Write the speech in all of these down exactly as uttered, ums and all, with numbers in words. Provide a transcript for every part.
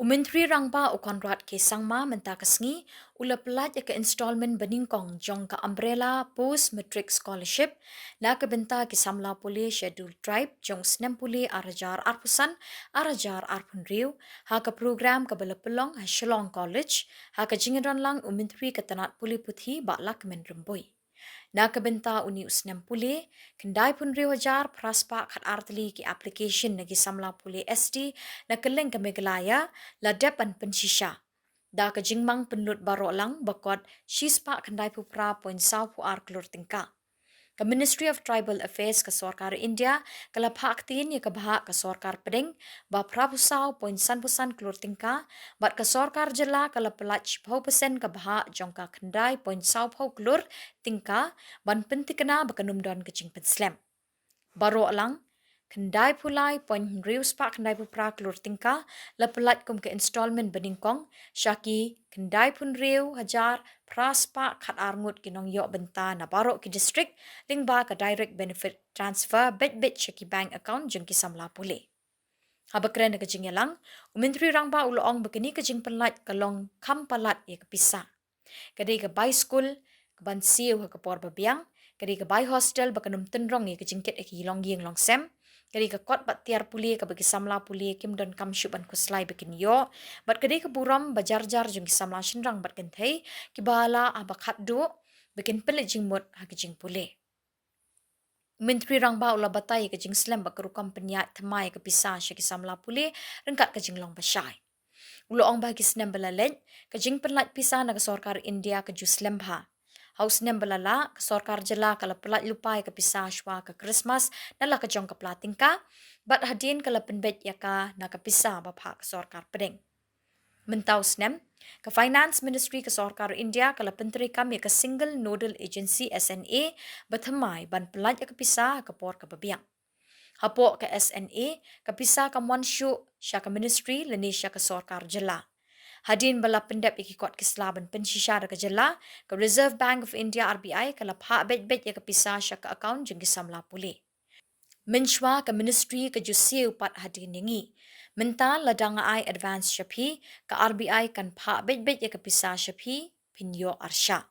U Myntri Rangbah u Conrad K Sangma mynta ka sngi u la pyllait ïa ka installment banyngkong jong ka Umbrella Post Matric Scholarship na ka bynta ki samla pule Scheduled Tribe jong u snem pule ar hajar arphew san ar hajar arphew hynriew ha ka program kaba la pynlong ha Shillong College ha ka jingïadonlang u Myntri ka tnat pule puthi Bah Lahkmen Rymbui. Na ka bynta une u snem pule, khyndai phew hynriew hajar phra spah khat ar tylli ki application na ki samla pule S T na kylleng ka Meghalaya la dep ban pynshisha da ka jingmang pynlut baroh lang ba kot shi spah khyndai phew phra point saw phew ar klur tyngka. Ka Ministry of Tribal Affairs ka sorkar India ka la phah ktien ïa ka bhah ka sorkar pdeng ba phra phew saw point san phew san klur tyngka, bad ka sorkar jylla ka la pyllait shi phew percent ka bhah jong ka khyndai point saw phew klur tyngka ban pynthikna ba kan ym don ka jingpynslem. Baroh lang, khyndai phew lai point hynriew spah khyndai phew phra klur tyngka la pyllait kum ka installment banyngkong sha ki khyndai phew hynriew hajar phra spah khat ar ngut ki nongïoh bynta na baroh ki district lyngba ka direct benefit transfer beit beit sha ki bank account jong ki samla pule. Haba kren ha ka jingïalang, u Myntri Rangbah u la ong ba kane ka jingpynlait ka long kham palat ïa ka pisa. Ka dei ka bai skul kaban siew ha ka por ba biang, ka dei ka bai hostel ba kan ym tynrong ïa ka jingkit ha ki longïing longsem, ka dei ka kot bad tiar pule kaba ki samla pule kim donkam shuh ban khuslai ba kin ïoh, bad ka dei ka burom ba jar jar jong ki samla shynrang bad kynthei kiba la haba khatduh ba kin pynleit jingmut ha ka jingpule. U Myntri Rangbah u la batai ïa ka jingslem bad ka rukom pynïaid thymmai ïa ka pisa sha ki samla pule ryngkat ka jinglong bashai. U la ong ba ha ki snem ba la leit, ka jingpynlait pisa na ka sorkar India ka ju slem bha. Ha u snem ba la lah, ka sorkar jylla ka la pyllait lypa ïa ka pisa shuwa ka Krismas na la ka jong ka pla tyngka, bad hadien ka la pynbeit ïa ka na ka pisa ba phah ka sorkar pdeng. Mynta u snem, ka Finance Ministry ka sorkar India ka la pyntreikam ïa ka Single Nodal Agency, S N A, ba thymmai ban pyllait ïa ka pisa ha ka por kaba biang. Hapoh ka S N A, ka pisa kam wan shuh sha ka ministry lane sha ka sorkar jylla. Hadien ba la pyndep ïa ki kot ki sla ban pynshisha da ka jylla, ka Reserve Bank of India, R B I, ka la phah beit beit ïa ka pisa sha ka account jong ki samla pule. Mynshuwa ka ministry ka ju siew pat hadien ïa ngi. Mynta lada nga ai advance sha phi, ka R B I kan phah beit beit ïa ka pisa sha phi, phin ïoh arshah.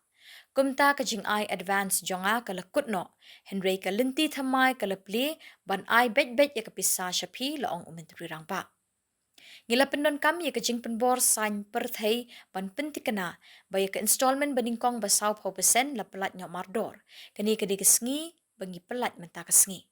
Kumta ka jingai advance jong nga ka la kut noh, hynrei ka lynti thymmai ka la plie ban ai beit beit ïa ka pisa sha phi, la ong u Myntri Rangbah. Ngi la pyndonkam ïa ka jingpynbor saiñ pyrthei ban pynthikna ba ïa ka installment banyngkong ba saw phew percent la pyllait noh mardor. Kane ka dei ka sngi ba ngi pyllait mynta ka sngi.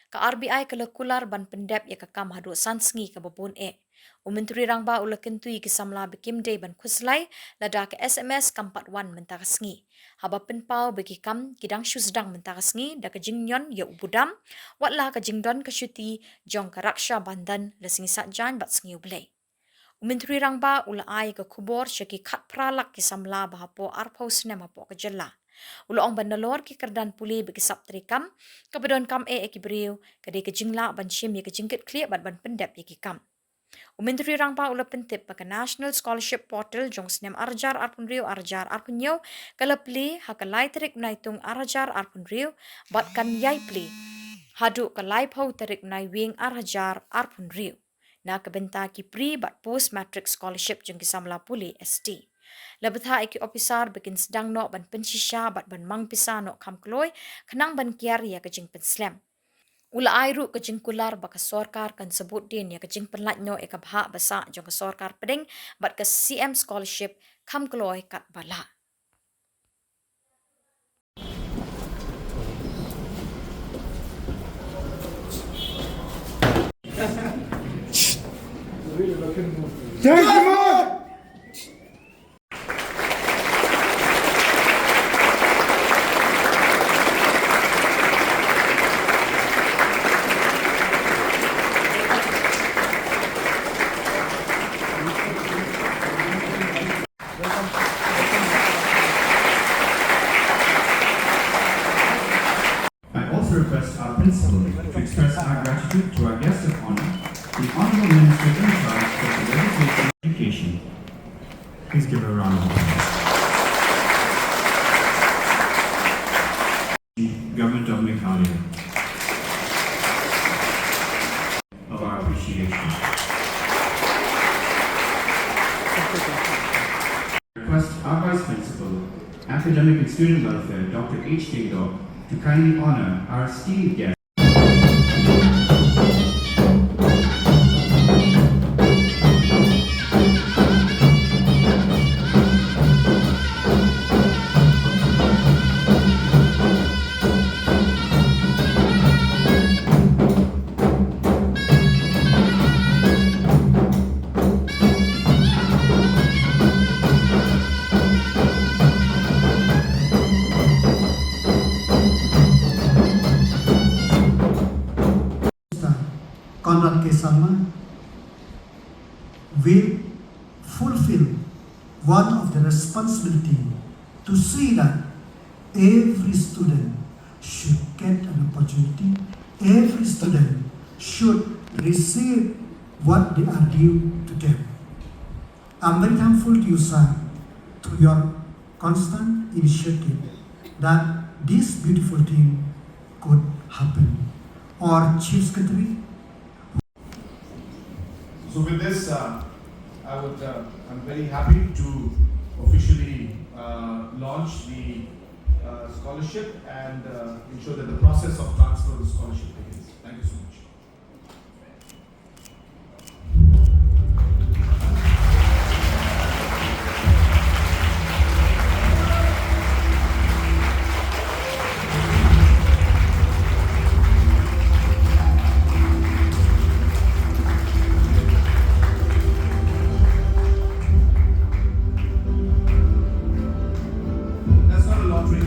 Ka R B I ka la kular ban pyndep ïa ka kam haduh san sngi kaba bun eh. U Myntri Rangbah u la kyntu ïa ki samla ba kim dei ban khuslai lada ka S M S kam pat wan mynta ka sngi. Haba pynpaw ba ki kam ki dang shu sdang mynta ka sngi da ka jingñion ïa u budam, wat la ka jingdon ka shuti jong ka Raksha Bandhan la Sngi Saitjaiñ bad Sngi U Blei. U Myntri Rangbah u la ai ka khubor sha ki khatphra lak ki samla ba hapoh arphew snem hapoh ka jylla. U la ong ba nalor ki kyrdan pule ba ki sap treikam, kaba donkam eh ïa ki briew ka dei ka jinglah ban shim ïa ka jingkitkhlieh bad ban pyndep ïa ki kam. U Myntri Rangbah u la pyntip ba ka National Scholarship Portal jong snem ar hajar arphew hynriew ar hajar arphew hynñiew ka la plie ha ka lai tarik u Naitung ar hajar arphew hynriew bad kan ïai plie haduh ka laiphew tarik u Naiwieng ar hajar arphew hynriew na ka bynta ki pre bad post matric scholarship jong ki samla pule S T. La bthah ïa ki ophisar ba kin sdang noh ban pynshisha bad ban mang pisa noh kham kloi khnang ban kiar ïa ka jingpynslem. U la ai ruh ka jingkular ba ka sorkar kan sabut dien ïa ka jingpynlait noh ïa ka bhah ba sah jong ka sorkar pdeng bad ka C M scholarship kham kloi katba lah. I also request our principal to express our gratitude to our guest of honor, the Honorable Minister in charge of the Education. Education. Please give a round of applause. Government of Meghalaya. Of our appreciation. Academic and Student Welfare, Doctor H Diengdoh, to kindly honor our esteemed guest. Conrad K Sangma will fulfill one of the responsibility to see that every student should get an opportunity, every student should receive what they are due to them. I'm very thankful to you, sir, to your constant initiative that this beautiful thing could happen. Our Chief Secretary. So with this, uh, I would, uh, I'm very happy to officially, uh, launch the, uh, scholarship and, uh, ensure that the process of transfer of the scholarship begins. Thank you so much. That's not a lottery.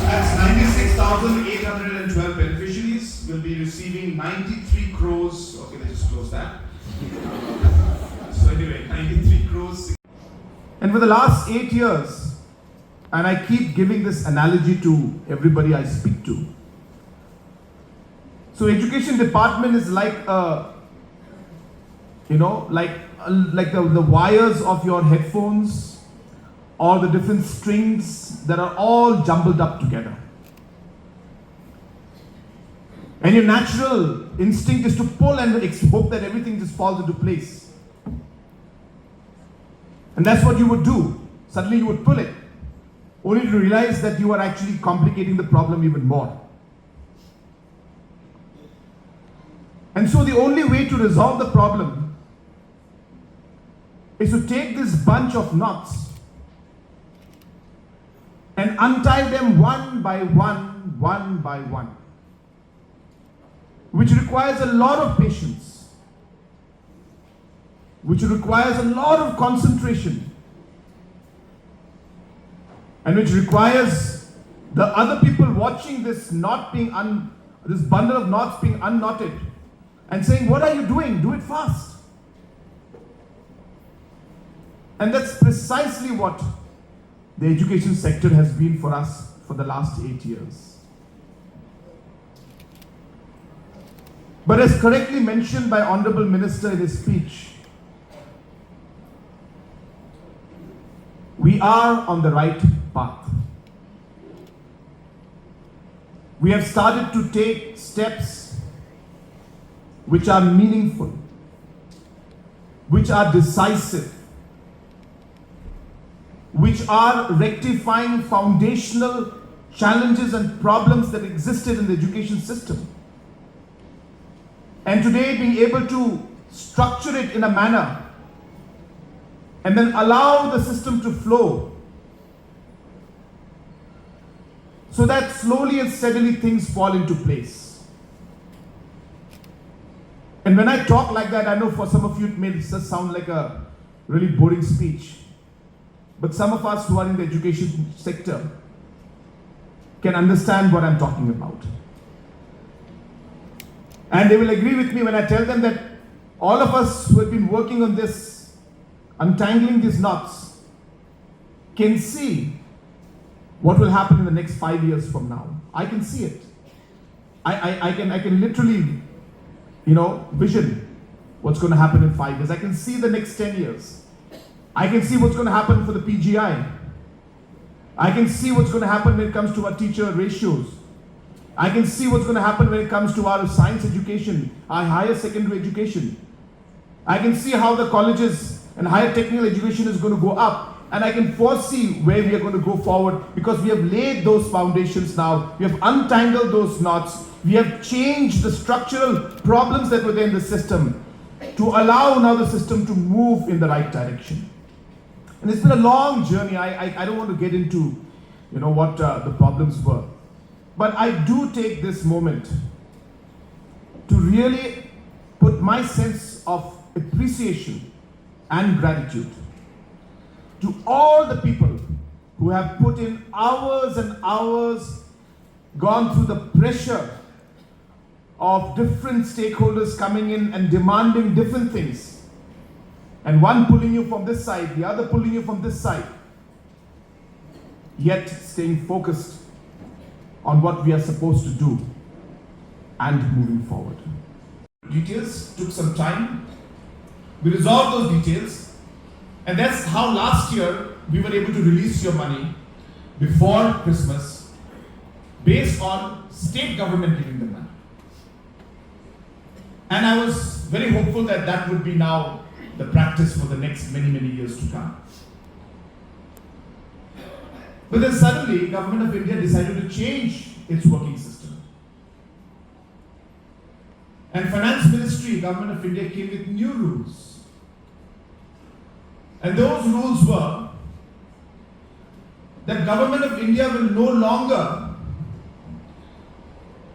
That's ninety-six thousand eight hundred and twelve beneficiaries will be receiving ninety-three crores. Okay, they just closed that. So anyway, ninety-three crores. And for the last eight years, and I keep giving this analogy to everybody I speak to. So education department is like a, you know, like, like the, the wires of your headphones or the different strings that are all jumbled up together. And your natural instinct is to pull and ex-, hope that everything just falls into place. And that's what you would do. Suddenly you would pull it, only to realize that you are actually complicating the problem even more. And so the only way to resolve the problem is to take this bunch of knots and untie them one by one, one by one, which requires a lot of patience, which requires a lot of concentration, and which requires the other people watching this knot being un-, this bundle of knots being unknotted and saying, "What are you doing? Do it fast." And that's precisely what the education sector has been for us for the last eight years. But as correctly mentioned by Honorable Minister in his speech, we are on the right path. We have started to take steps which are meaningful, which are decisive, which are rectifying foundational challenges and problems that existed in the education system. And today, being able to structure it in a manner and then allow the system to flow so that slowly and steadily things fall into place. And when I talk like that, I know for some of you it may just sound like a really boring speech, but some of us who are in the education sector can understand what I'm talking about. And they will agree with me when I tell them that all of us who have been working on this, untangling these knots, can see what will happen in the next five years from now. I can see it. I, I, I can, I can literally, you know, vision what's gonna happen in five years. I can see the next ten years. I can see what's gonna happen for the P G I. I can see what's gonna happen when it comes to our teacher ratios. I can see what's going to happen when it comes to our science education, our higher secondary education. I can see how the colleges and higher technical education is going to go up, and I can foresee where we are going to go forward because we have laid those foundations now. We have untangled those knots. We have changed the structural problems that were there in the system to allow now the system to move in the right direction. And it's been a long journey. I, I, I don't want to get into, you know, what uh, the problems were. But I do take this moment to really put my sense of appreciation and gratitude to all the people who have put in hours and hours, gone through the pressure of different stakeholders coming in and demanding different things, and one pulling you from this side, the other pulling you from this side, yet staying focused on what we are supposed to do and moving forward. Details took some time. We resolved those details, and that's how last year we were able to release your money before Christmas based on state government giving the money. And I was very hopeful that that would be now the practice for the next many, many years to come. But then suddenly, Government of India decided to change its working system. And Finance Ministry, Government of India came with new rules. And those rules were that Government of India will no longer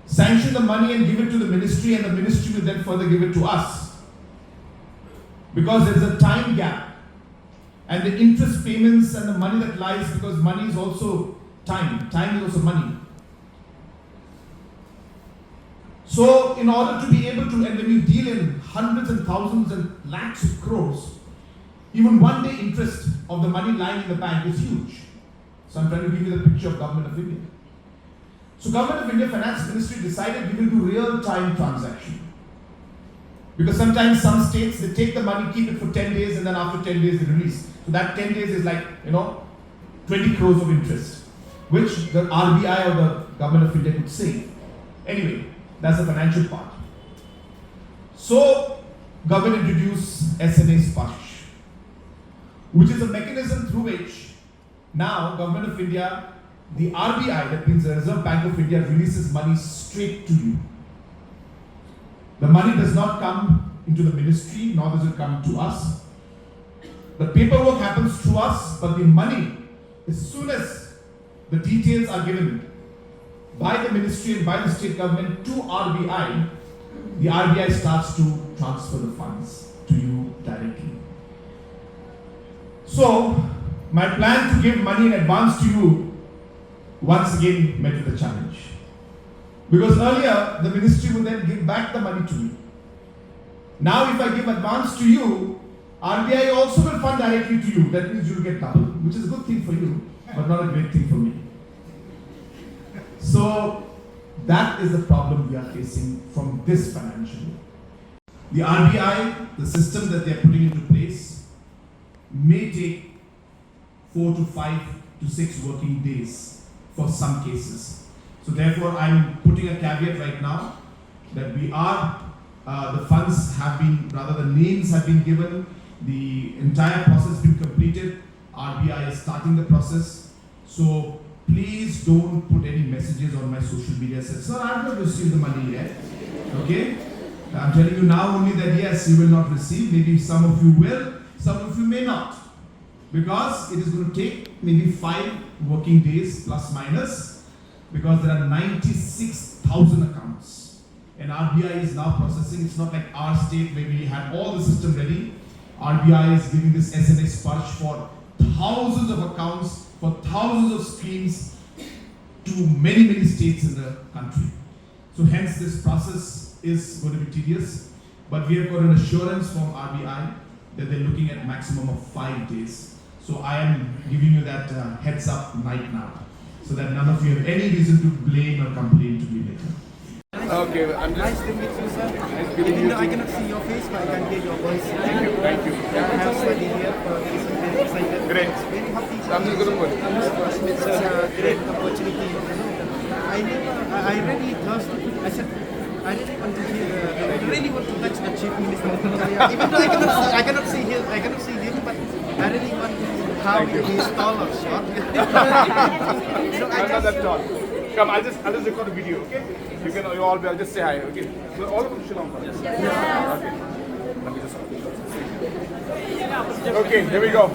sanction the money and give it to the ministry, and the ministry will then further give it to us, because there's a time gap, and the interest payments and the money that lies, because money is also time, time is also money. So, in order to be able to, and when you deal in hundreds and thousands and lakhs of crores, even one day interest of the money lying in the bank is huge. So, I'm trying to give you the picture of Government of India. So, Government of India Finance Ministry decided we will do real time transaction. Because sometimes some states, they take the money, keep it for ten days, and then after ten days they release. So that ten days is like, you know, twenty crores of interest, which the R B I or the Government of India could save. Anyway, that's the financial part. So, government introduced S N A Sparsh, which is a mechanism through which now Government of India, the R B I, that means the Reserve Bank of India, releases money straight to you. The money does not come into the ministry, nor does it come to us. The paperwork happens through us, but the money, as soon as the details are given by the ministry and by the state government to R B I, the R B I starts to transfer the funds to you directly. So, my plan to give money in advance to you once again met with a challenge. Because earlier, the ministry would then give back the money to me. Now, if I give advance to you, R B I also will fund directly to you. That means you'll get double, which is a good thing for you, but not a great thing for me. So, that is the problem we are facing from this financial year. The R B I, the system that they are putting into place, may take four to five to six working days for some cases. So therefore, I'm putting a caveat right now that we are, uh, the funds have been, rather the names have been given, the entire process has been completed, R B I is starting the process. So please don't put any messages on my social media, say, "Sir, I've not received the money yet." Okay? I'm telling you now only that yes, you will not receive. Maybe some of you will, some of you may not. Because it is going to take maybe five working days, plus minus, because there are ninety-six thousand accounts. And R B I is now processing. It's not like our state where we had all the system ready. R B I is giving this S N A Sparsh for thousands of accounts, for thousands of schemes to many, many states in the country. So hence this process is going to be tedious, but we have got an assurance from R B I that they're looking at maximum of five days. So I am giving you that, uh, heads up right now, so that none of you have any reason to blame or complain to me later. Okay, I'm just... Nice to meet you, sir. Nice meeting you too. Even though I cannot see your face, but I can hear your voice. Thank you, thank you. I have studied here for this, I'm very excited. Great. Very happy. I'm just gonna put... It's a great opportunity. I never, I I really thirsty. I said, I really want to hear, uh, I really want to touch the chief minister of Meghalaya. Even though I cannot see, I cannot see him, I cannot see him, but I really want to how he's tall or short. So I I'm not just, that tall. Come, I'll just, I'll just record a video, okay? You can, you all, I'll just say hi, okay? We're all from Shillong. Yes. Okay. Let me just. Okay, here we go.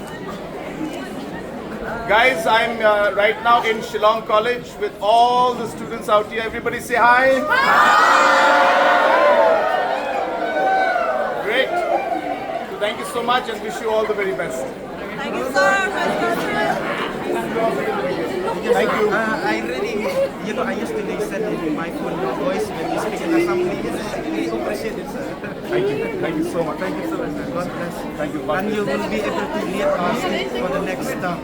Guys, I'm uh, right now in Shillong College with all the students out here. Everybody say hi. Great. So thank you so much and wish you all the very best. Thank you, sir. Thank you. Uh, I really, you know, I used to listen in my phone your voice when you speak in Assam. I really appreciate it, sir. Thank you. Thank you so much. Thank you so much. God bless. Thank you. God And you bless. Will be able to lead us for the next uh,